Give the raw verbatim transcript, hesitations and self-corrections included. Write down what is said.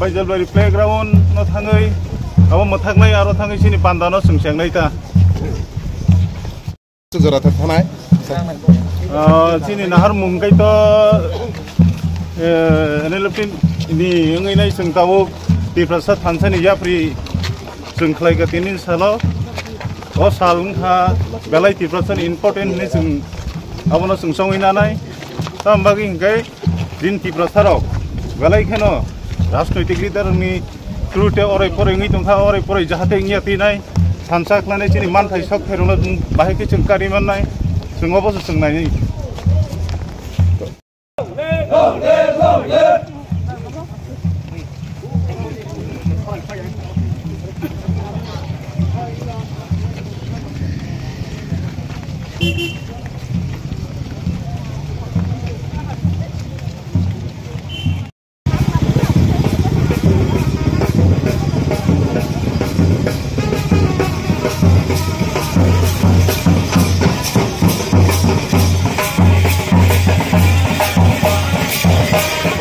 Baijalbari playground no thangwi, abo mwthaknai aro thangwi chini panda no chwng chengnai ta. Jora thak thanai. Ah, chini nahar mung kai to, eh, N L F T ni wngwi nai chwng tabuk Tiprasa thansa ni yapri chwng khlai ka tini salo. O sal wngkha belai Tiprasa ni important hinwi chwng abono chwng songwi nanai. Tam bagwi hinkhe Jin Tiprasa rok belai kheno rajnoitik leader ni through te orai porai wngwi tongkha, orai porai jahate wngya twi nai, thansa khlainai chini manthai sok pherwngno bahai khe chwng kari mannai, chwng obo se chwng nainai.